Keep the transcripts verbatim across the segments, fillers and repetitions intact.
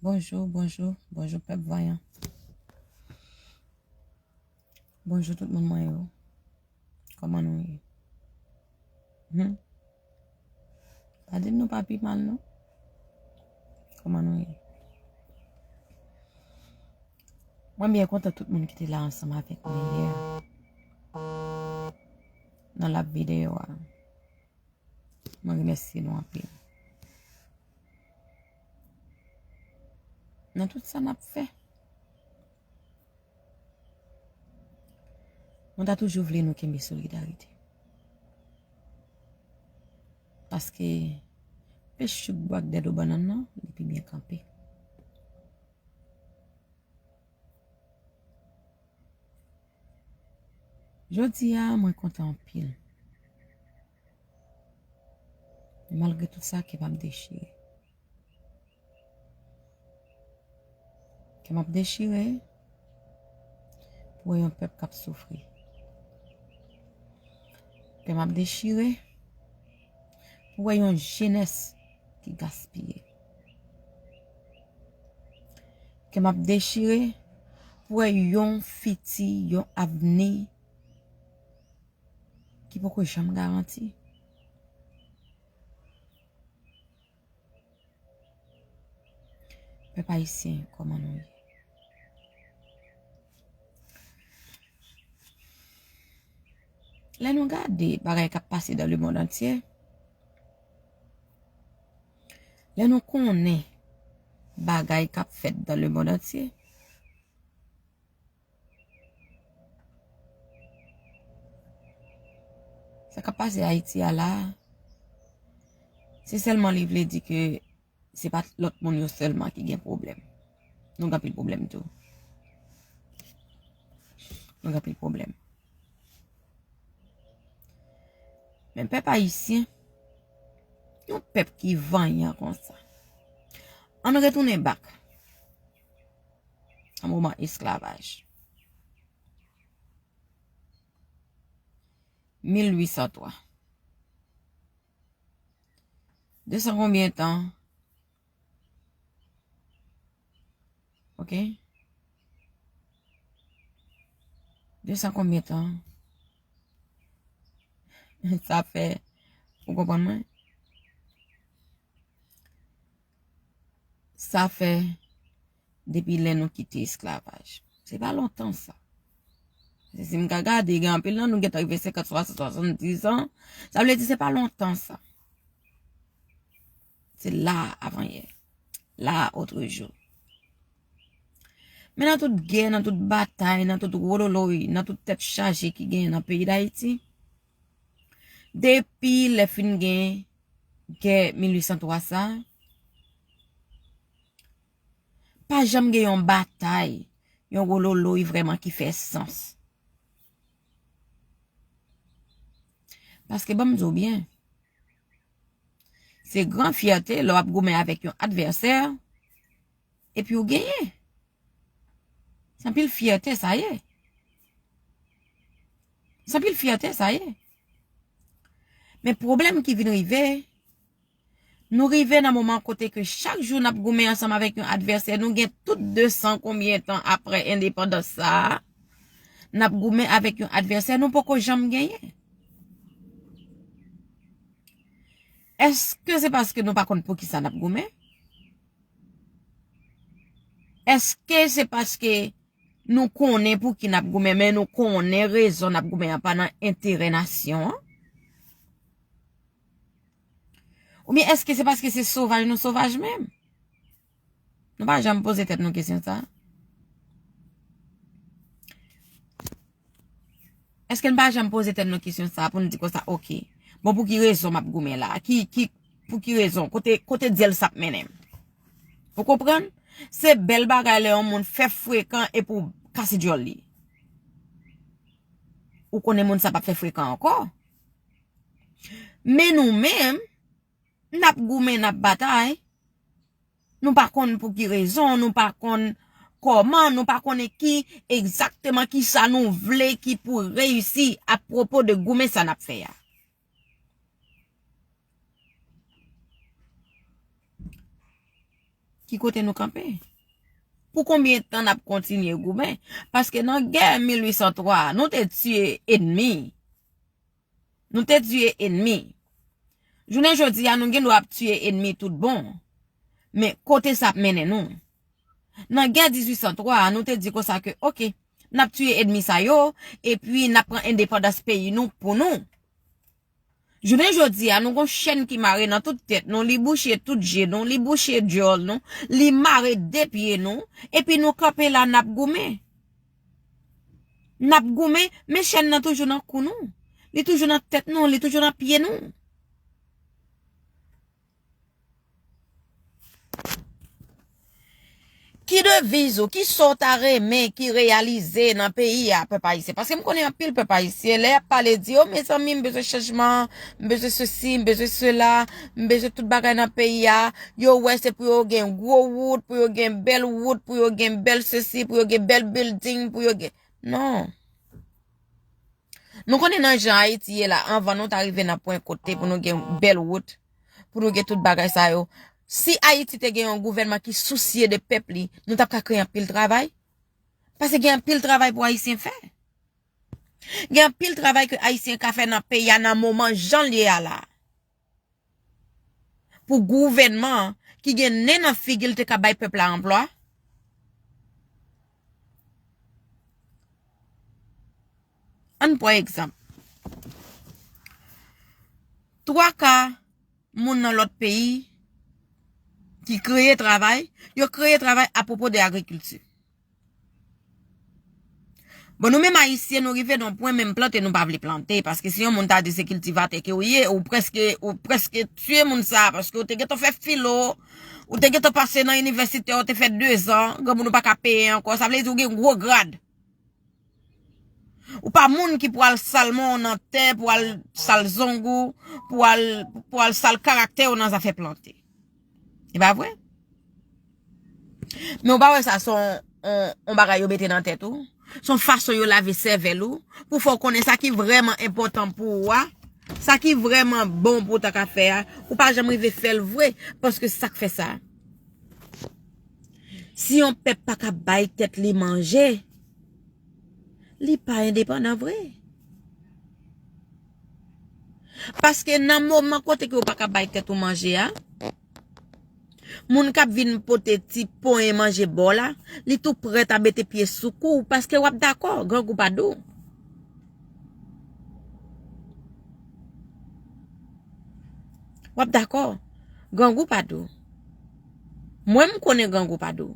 Bonjou, bonjou, bonjou pèp vanyan. Bonjou tout moun mwen yo. Kòman nou ye? Hmm? Pa di m nou pa pi mal non. Kòman nou ye? Mwen byen kontan tout moun ki te la ansanm avèk mwen yè nan live videyo a. Mwen remèsye nou anpil. Nan tout sa n ap fè, mwen ta toujou vle nou kenbe solidarite. Paske pech chouk bwa ak dèdo bannann nan, li pi byen kanpe. Jodi a, mwen kontan anpil. Men malgre tout sa, kè m ap dechire. Kè m ap dechire pou wè yon pèp k ap soufri. Kè m ap dechire pou wè yon jenès ki gaspiye. Kè m ap dechire pou wè yon fiti, yon avni ki poko janm garanti. Pèp ayisyen, kòman nou ye? Lè nou gade bagay k ap pase dans le monde entier, lè nou konnen bagay k ap fèt dans le monde entier, sa k ap pase Ayiti a la, se sèlman li vle di ke se pa lòt moun yo sèlman ki gen pwoblèm. Nou gen anpil pwoblèm tou. Nou gen anpil pwoblèm. Men pèp ayisyen, yon pèp ki vanyan konsa. Ann retounen bak nan moman esklavaj. Mil uit san twa. De san konbyen tan? Ok? De san konbyen tan? Sa fè, ou konprann mwen? Sa fè depi lè nou kite esklavaj. Se pa lontan sa. Paske si m ka gade, gen anpil nan nou gentan rive senkant, swasant, swasanndis an. Sa vle di se pa lontan sa. Se la avanyè. La otrejou. Men nan tout gè, nan tout batay, nan tout wololoy, nan tout tèt chaje ki genyen nan peyi Dayiti, depi lè fin gen gè mil uit san twa sa, pa janm gen yon batay, yon wololoy vrèman ki fè sans. Paske ban m di w byen, se gran fyète lè w ap goumen avèk yon advèsè, epi w genyen. Se anpil fyète sa ye. Se anpil fyète sa ye. Men pwoblèm ki vin rive, nou rive nan moman kote ke chak jou n ap goumen ansanm avèk yon advèsè, nou gen tout de san konbyen tan apre endepandans sa a, n ap goumen avèk yon advèsè nou poko janm genyen. Èske se paske nou pa konn pou kisa n ap goumen? Èske se paske nou konnen pou ki n ap goumen, men nou konnen rezon n ap goumen an pa nan enterè nasyon an? Oubyen èske se paske se sovaj nou sovaj menm? Nou pa janm poze tèt nou kesyon sa a? Èske n pa janm poze tèt nou kesyon sa a pou n di konsa, oke, bon, pou ki rezon m ap goumen la? Ki, ki, pou ki rezon? Kote, kote dyèl sa ap mennen m? Ou konprann? Se bèl bagay lè yon moun fè frekan epi w kase dyòl li. Ou konnen moun sa p ap fè frekan ankò. Men nou menm, n ap goumen, n ap batay. Nou pa konn pou ki rezon, nou pa konn kòman, nou pa konnen ki egzakteman kisa nou vle ki pou reyisi apwopo de goumen sa n ap fè a. Ki kote nou kanpe? Pou konbyen tan n ap kontinye goumen? Paske nan gè mil uit san twa a, nou te tiye enmi. Nou te tiye enmi. Jounen jodi a, nou gen dwa ap tiye enmi tout bon. Men kote sa ap mennen nou? Nan gè dizuit san twa a, nou te di konsa ke, oke, n ap tiye enmi sa yo, epi n ap pran endepandans peyi nou pou nou. Jounen jodi a, nou gon chèn ki mare nan tout tèt nou, li bouche tout je nou, li bouche dyòl nou, li mare de pye nou, epi nou kanpe la, n ap goumen. N ap goumen, men chèn nan toujou nan kou nou. Li toujou nan tèt nou, li toujou nan pye nou. Ki deviz ou, ki sa w ta renmen ki reyalize nan peyi a, pèp ayisyen? Paske m konnen anpil pèp ayisyen, lè y ap pale, di, o, mezanmi, m bezwen chanjman, m bezwen sesi, m bezwen sela, m bezwen tout bagay nan peyi a. Yo wè se pou yo gen gwo wout, pou yo gen bèl wout, pou yo gen bèl sesi, pou yo gen bèl building, pou yo gen, non. Nou konnen nan jan Ayiti ye la, anvan nou ta rive nan pwen kote pou nou gen bèl wout, pou nou gen tout bagay sa yo. Si Ayiti te gen yon gouvènman ki sousye de pèp li, nou t ap ka kreye anpil travay. Paske gen anpil travay pou Ayisyen fè. Gen anpil travay ke Ayisyen ka fè nan peyi a nan moman jan l ye a la. Pou gouvènman an ki gen nen nan figi l te ka bay pèp la anplwa? Ann pran egzanp. Twa ka moun nan lòt peyi ki kreye travay, yo kreye travay apwopo de agrikilti. Bon, nou menm Ayisyen, nou rive nan pwen menm plante nou pa vle plante, paske si yon moun ta di se kiltivatè ke w ye, ou prèske, ou prèske tiye moun sa, paske ou te gentan fè filo, ou te gentan pase nan inivèsite, ou te fè dezan, granmoun ou pa ka peye ankò, sa vle di ou gen gwo grad. Ou pa moun ki pral sal men w nan tè, pral sal zong ou, pral, pral sal karaktè w nan zafè plante. E pa vre? Men w pa wè sa se yon, yon, yon bagay yo mete nan tèt ou? Se yon fason yo lave sèvèl ou pou fè w konnen sa ki vrèman enpòtan pou ou a, sa ki vrèman bon pou w ta ka fè a, ou pa janm rive fè l vre, paske sa k fè sa. Si yon pèp pa ka bay tèt li manje, li pa endepandan vre. Paske nan moman kote ke w pa ka bay tèt ou manje a, moun k ap vin pote ti ponyen manje ba w la, li tou prèt a mete pye sou kou w, paske w ap dakò, grangou pa dou. W ap dakò, grangou pa dou. Mwen, m konnen grangou pa dou.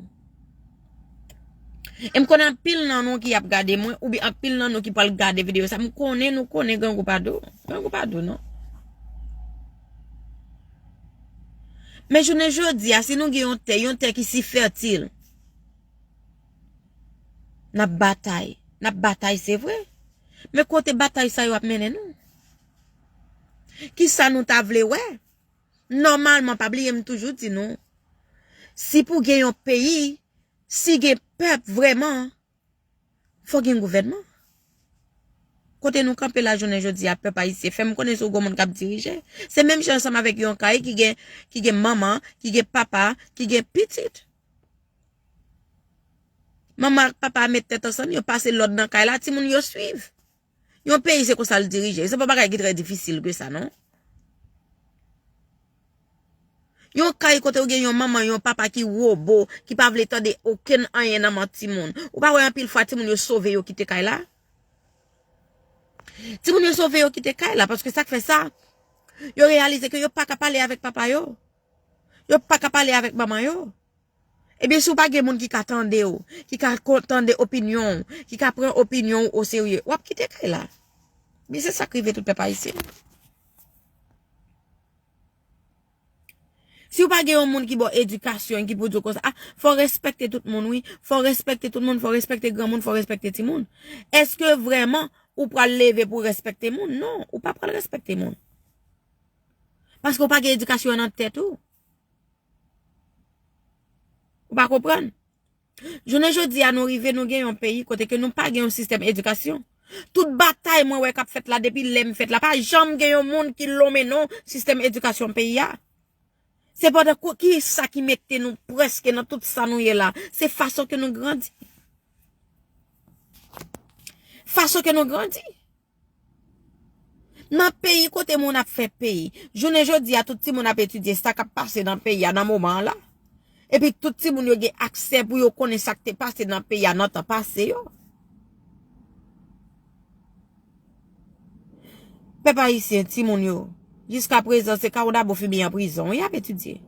E m konnen anpil nan nou ki ap gade mwen, oubyen anpil nan nou ki pral gade videyo sa, m konnen nou konnen grangou pa dou. Grangou pa dou, non. Men jounen jodi a, si nou gen yon tè, yon tè ki si fètil, n ap batay. N ap batay, se vre. Men kote batay sa yo ap mennen nou? Kisa nou ta vle wè? Nòmalman, pa bliye m toujou di nou, si pou gen yon peyi, si gen pèp vrèman, fò gen gouvènman. Kote nou kanpe la jounen jodi a, pèp ayisyen, fè m konnen si w gon moun k ap dirije. Se menm jan ansanm avèk yon kay ki gen, ki gen manman, ki gen papa, ki gen pitit. Manman ak papa met tèt ansanm, yo pase lòd nan kay la, timoun yo swiv. Yon peyi se konsa l dirije. Se pa bagay ki trè difisil ke sa, non. Yon kay kote w gen yon manman, yon papa ki wobo, ki pa vle tande okenn anyen nan men timoun. Ou pa wè anpil fwa timoun yo sove yo kite kay la? Timoun yo sove yo kite kay la, paske sa k fè sa, yo reyalize ke yo pa ka pale avèk papa yo. Yo pa ka pale avèk manman yo. Ebyen, si w pa gen moun ki ka tande w, ki ka ko-, tande opinyon w, ki ka pran opinyon w oserye, w ap kite kay la. Men se sa k rive tout pèp ayisyen. Si w pa gen yon moun ki ba w edikasyon, ki pou di w konsa, a, fò w respekte tout moun, wi. Fò w respekte tout moun, fò w respekte granmoun, fò w respekte timoun. Èske vrèman ou pral leve pou w respekte moun? Non, ou pa pral respekte moun. Paske w pa gen edikasyon an nan tèt ou. Ou pa konprann? Jounen jodi a, nou rive, nou gen yon peyi kote ke nou pa gen yon sistèm edikasyon. Tout batay mwen wè k ap fèt la, depi lè m fèt la, pa janm gen yon moun ki lonmen non sistèm edikasyon peyi a. Sepandan, ki sa ki mete nou prèske nan tout sa nou ye la? Se fason ke nou grandi. Fason ke nou grandi. Nan peyi kote moun ap fè peyi. Jounen jodi a, tout timoun ap etidye sa k ap pase nan peyi a nan moman an la. Epi tout timoun yo gen aksè pou yo konnen sa k te pase nan peyi a nan tan pase yo. Pèp ayisyen, timoun yo, jiska prezan, se Kawo Dabo Fibi an prizon wi y ap etidye.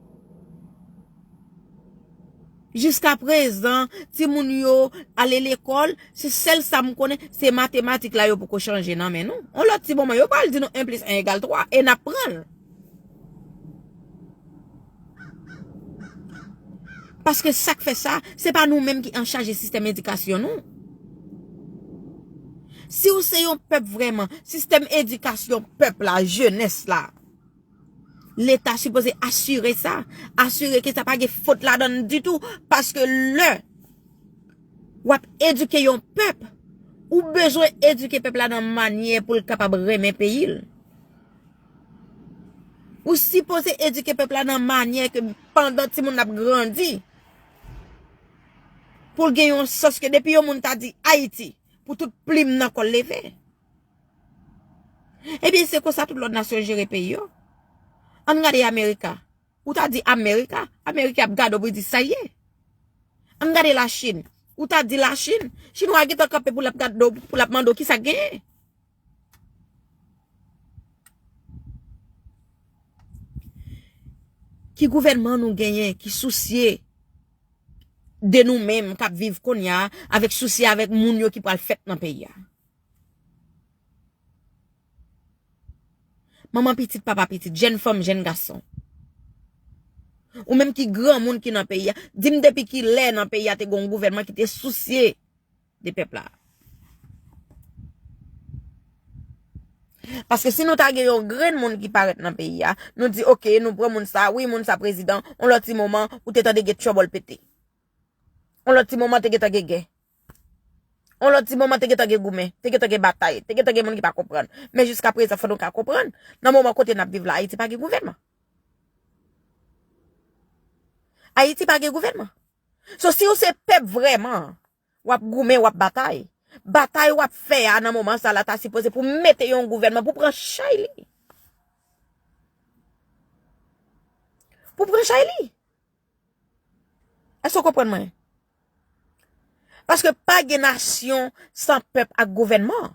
Jiska prezan, timoun yo ale lekòl, se sèl sa m konnen, se matematik la yo poko chanje nan men nou. On lòt ti moman, yo pral di nou en plis en egal twa, e n ap pran l. Paske sa k fè sa, se pa nou menm ki an chaj sistèm edikasyon nou. Si w se yon pèp vrèman, sistèm edikasyon pèp la, jenès la, Leta sipoze asire sa, asire ke sa pa gen fot ladan l ditou, paske lè w ap edike yon pèp, ou bezwen edike pèp la nan manyè pou l kapab renmen peyi l. Ou sipoze edike pèp la nan manyè ke pandan timoun ap grandi, pou l gen yon sans ke depi yon moun ta di Ayiti, pou tout plim nan kò l leve. Ebyen, se konsa tout lòt nasyon jere peyi yo. Ann gade Amerika. Ou ta di Amerika, Amerika ap gade w pou di sa ye. Ann gade Lachin. Ou ta di Lachin, Chinwa a gentan kanpe pou l ap gade w, pou l ap mande w ki sa k genyen. Ki gouvènman nou genyen ki sousye de nou menm k ap viv kounye a, avèk sousye avèk moun yo ki pral fèt nan peyi a? Manman pitit, papa pitit, jèn fanm, jèn gason. Ou menm ki granmoun ki nan peyi a, di m depi kilè nan peyi a te gen yon gouvènman ki te sousye de pèp la? Paske si nou ta gen yon grenn moun ki parèt nan peyi a, nou di, "Oke, nou pran moun sa, wi, moun sa prezidan," on lòt ti moman, ou te tande gen tchòbòl pete. On lòt ti moman, te gentan gen gè. On lòt ti moman, te gentan gen goumen, te gentan gen batay, te gentan gen moun ki pa konprann. Men jiska prezan, fò nou ka konprann, nan moman kote n ap viv la, Ayiti pa gen gouvènman. Ayiti pa gen gouvènman. So, si w se pèp vrèman, w ap goumen, w ap batay. Batay w ap fè a nan moman sa la ta sipoze pou mete yon gouvènman, pou pran chay li. Pou pran chay li. Èske w konprann mwen? Paske pa gen nasyon san pèp ak gouvènman.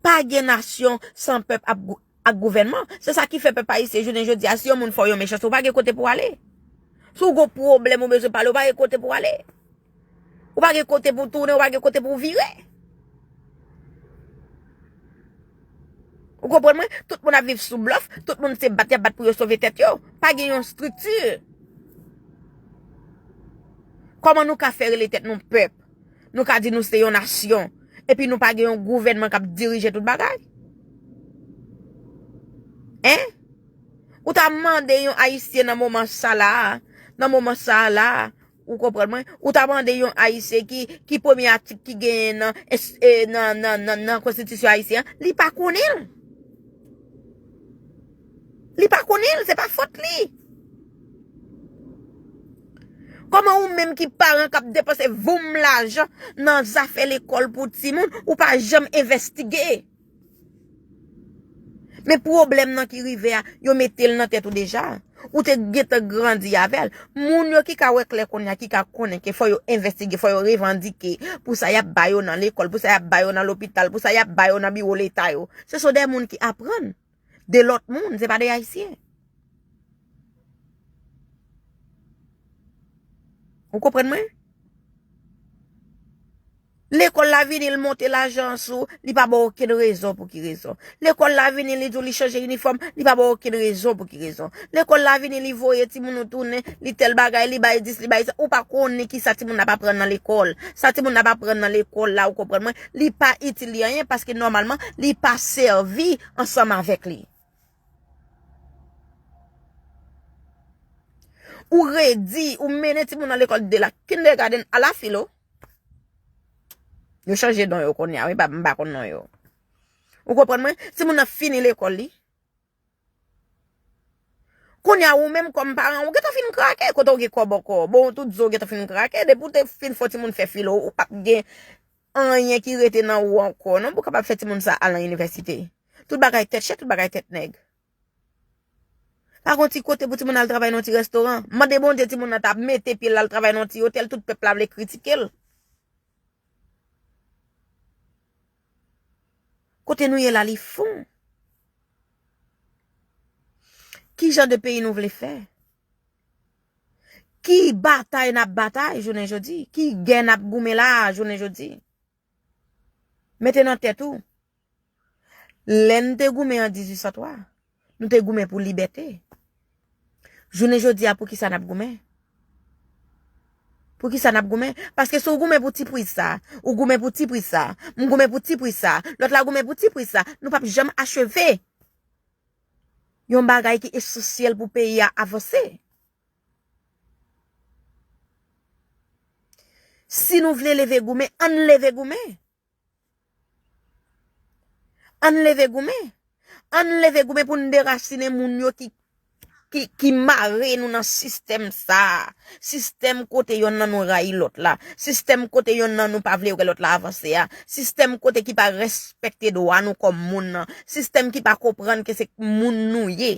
Pa gen nasyon san pèp ak gou-, ak gouvènman. Se sa ki fè pèp ayisyen jounen jodi a, si yon moun fè w yon mechanste, ou pa gen kote pou w ale. Si w gen pwoblèm, ou bezwen pale, ou pa gen kote pou w ale. Ou pa gen kote pou w tounen, ou pa gen kote pou w vire. Ou konprann mwen? Tout moun ap viv sou blòf, tout moun se bat y ap bat pou yo sove tèt yo. Pa gen yon estrikti. Kòman nou ka fè rele tèt nou pèp? Nou ka di nou se yon nasyon, epi nou pa gen yon gouvènman k ap dirije tout bagay? Hein? Ou ta mande yon Ayisyen nan moman sa la, nan moman sa la, ou konprann mwen? Ou ta mande yon Ayisyen ki, ki premye atik ki genyen nan, es-, e, nan, nan, nan, nan konstitisyon ayisyen an, li pa konnen l. Li pa konnen l, se pa fòt li. Kòman ou menm ki paran k ap depanse voum lajan nan zafè lekòl pou timoun, ou pa janm envestige? Men pwoblèm nan ki rive a, yo mete l nan tèt ou deja. Ou te gentan grandi avè l. Moun yo ki ka wè klè kounye a, ki ka konnen ke fò yo envestige, fò yo revandike pou sa y ap ba yo nan lekòl, pou sa y ap ba yo nan lopital, pou sa y ap ba yo nan biwo leta yo. Se son de moun ki aprann de lòt moun, se pa de Ayisyen. Ou konprann mwen? Lekòl la vini, l monte lajan sou, li pa ba w okenn rezon pou ki rezon. Lekòl la vini, li di w li chanje inifòm, li pa ba w okenn rezon pou ki rezon. Lekòl la vini, li voye timoun ou tounen, li tèl bagay, li bay dis, li bay sa. Ou pa konnen ki sa timoun ap aprann nan lekòl. Sa timoun ap aprann nan lekòl la, ou konprann mwen, li pa itil li anyen paske nòmalman, li pa sèvi ansanm avèk li. Ou redi, ou mennen timoun nan lekòl de la kindergarten a la filo. Yo chanje non yo kounye a, wi, pa, m pa konn non yo. Ou konprann mwen? Timoun nan fini lekòl li. Kounye a, ou menm kòm paran, ou gentan fin krake, kote ou gen kòb ankò. Bon, tout zo gentan fin krake, depi ou te fin fè timoun fè filo, ou p ap gen anyen ki rete nan ou ankò, non, pou w kapab fè timoun sa al nan inivèsite. Tout bagay tèt chè, tout bagay tèt nèg. Pa gon ti kote pou timoun al travay nan ti restoran. Mande Bondye timoun nan ta mete pye l al travay nan ti otèl, tout pèp la vle kritike l. Kote nou ye la, li fon. Ki jan de peyi nou vle fè? Ki batay n ap batay jounen jodi? Ki gè n ap goumen la jounen jodi? Mete nan tèt ou, lè n te goumen an dizuit san twa, nou te goumen pou libète. Jounen jodi a, pou ki sa n ap goumen? Pou ki sa n ap goumen? Paske si w goumen pou ti pri sa, ou goumen pou ti pri sa, m goumen pou ti pri sa, lòt la goumen pou ti pri sa, nou p ap janm acheve yon bagay ki esansyèl pou peyi a avanse. Si nou vle leve goumen, ann leve goumen. Ann leve goumen. Ann leve goumen pou n derasinen moun yo ki, ki, ki mare nou nan sistèm sa a. Sistèm kote yonn nan nou rayi lòt la. Sistèm kote yonn nan nou pa vle wè lòt la avanse a. Sistèm kote ki pa respekte dwa nou kòm moun nan. Sistèm ki pa konprann ke se moun nou ye.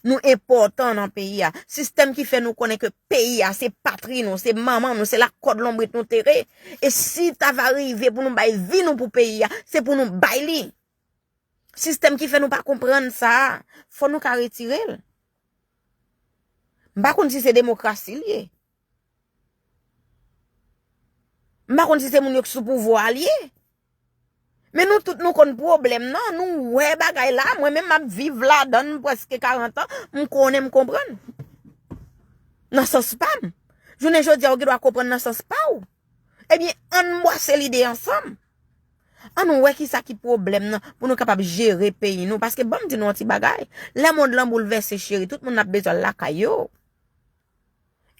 Nou enpòtan nan peyi a. Sistèm ki fè nou konnen ke peyi a se patri nou, se manman nou, se lakòd lonbrit nou tere. E si ta va rive pou nou bay vi nou pou peyi a, se pou nou bay li. Sistèm ki fè nou pa konprann sa a, fò nou ka retire l. M pa konn si se demokrasi l ye. M pa konn si se moun yo k sou pouvwa a l ye. Men nou tout nou konn pwoblèm nan, nou wè bagay la, mwen menm m ap viv ladan l prèske karant an, m konnen m konprann. Nan sans pa m. Jounen jodi a ou gen dwa konprann nan sans pa w. Ebyen, ann bwase lide ansanm. Ann wè kisa ki pwoblèm nan pou nou kapab jere peyi nou. Paske ban m di nou yon ti bagay. Lemonn lan boulvèse cheri, tout moun ap bezwen al lakay yo.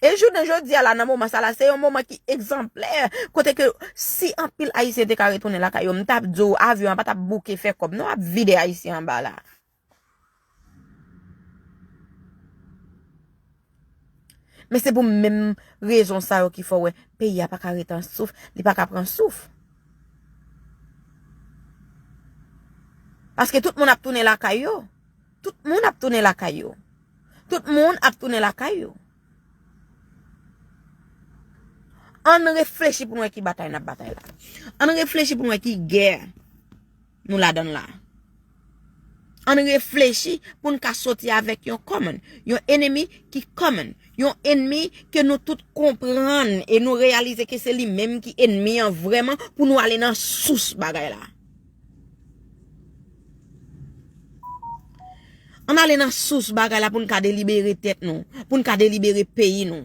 E jounen jodi a la, nan moman sa la, se yon moman ki egzanplè, kote ke si anpil Ayisyen te ka retounen lakay yo, m t ap di w, avyon an pa t ap bouke fè kòb, non, ap vide Ayisyen anba la. Men se pou menm rezon sa yo ki fè w wè peyi a pa ka rete an souf, li pa ka pran souf. Paske tout moun ap tounen lakay yo. Tout moun ap tounen lakay yo. Tout moun ap tounen lakay yo. Ann reflechi pou n wè ki batay n ap batay la. Ann reflechi pou n wè ki gè nou ladan l la. Ann reflechi pou n ka soti avèk yon common, yon enemi ki common, yon enmi ke nou tout konprann e nou reyalize ke se li menm ki enmi an vrèman pou nou ale nan sous bagay la. Ann ale nan sous bagay la pou n ka delibere tèt nou, pou n ka delibere peyi nou.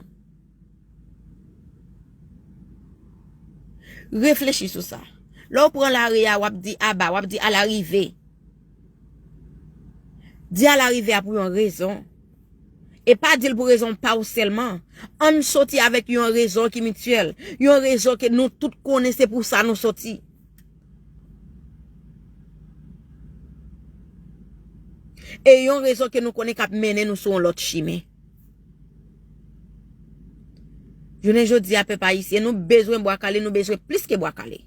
Reflechi sou sa. Lè w pran lari a, w ap di aba, w ap di alarive. Di alarive a pou yon rezon. E pa di l pou rezon pa w sèlman. Ann soti avèk yon rezon ki mityèl. Yon rezon ke nou tout konnen se pou sa nou soti. E yon rezon ke nou konnen k ap mennen nou sou yon lòt chimen. Jounen jodi a, pèp ayisyen, nou bezwen bwa kale, nou bezwen plis ke bwa kale.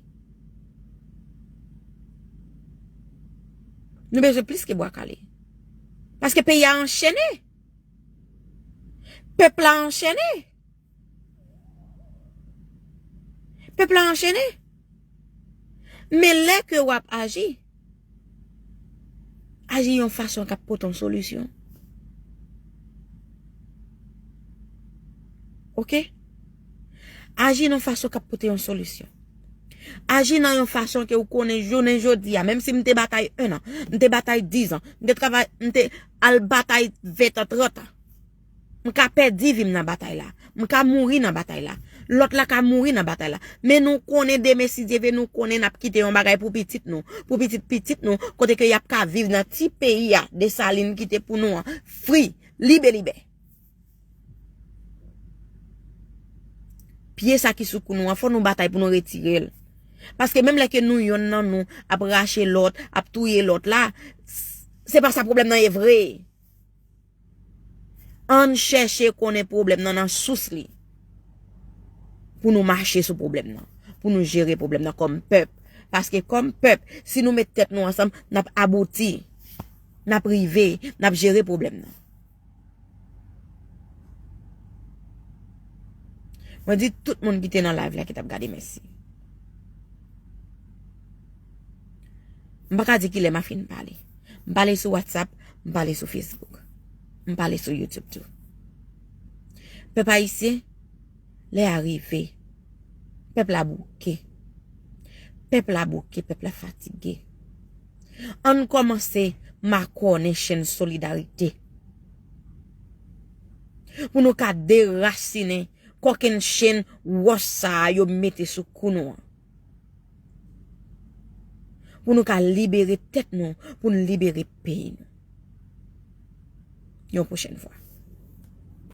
Nou bezwen plis ke bwa kale. Paske peyi a anchene. Pèp la anchene. Pèp la anchene. Men lè ke w ap aji, aji yon fason k ap pote yon solisyon. Oke? Aji nan fason k ap pote yon solisyon. Aji nan yon fason ke w konnen jounen jodi a, menm si m te batay en an, m te batay diz an, m te travay, m te al batay ven an, trant an. M ka pèdi vi m nan batay la. M ka mouri nan batay la. Lòt la ka mouri nan batay la. Men nou konnen demen, si Dye vle, nou konnen n ap kite yon bagay pou pitit nou, pou pitit pitit nou, kote ke y ap ka viv nan ti peyi a Desalin kite pou nou an, fri, libe libè. Pye sa ki sou kou nou an, fò nou batay pou nou retire l. Paske menm lè ke nou yonn nan nou ap rache lòt, ap touye lòt la, s-, se pa sa pwoblèm nan ye vre. Ann chèche konnen pwoblèm nan nan sous li. Pou nou mache sou pwoblèm nan. Pou nou jere pwoblèm nan kòm pèp. Paske kòm pèp, si nou met tèt nou ansanm, n ap abouti. N ap rive, n ap jere pwoblèm nan. Mwen di tout moun ki te nan live la ki t ap gade mèsi. M pa ka di kilè m a fin pale. M pale sou WhatsApp, m pale sou Facebook. M pale sou YouTube tou. Pèp ayisyen, lè a rive. Pèp la bouke. Pèp la bouke, pèp la fatige. Ann kòmanse makònen chenn solidarite. Pou nou ka derasinen kòkenn chenn wòch sa a yo mete sou kou nou an. Pou nou ka libere tèt nou, pou n libere peyi nou. Yon pwochèn fwa.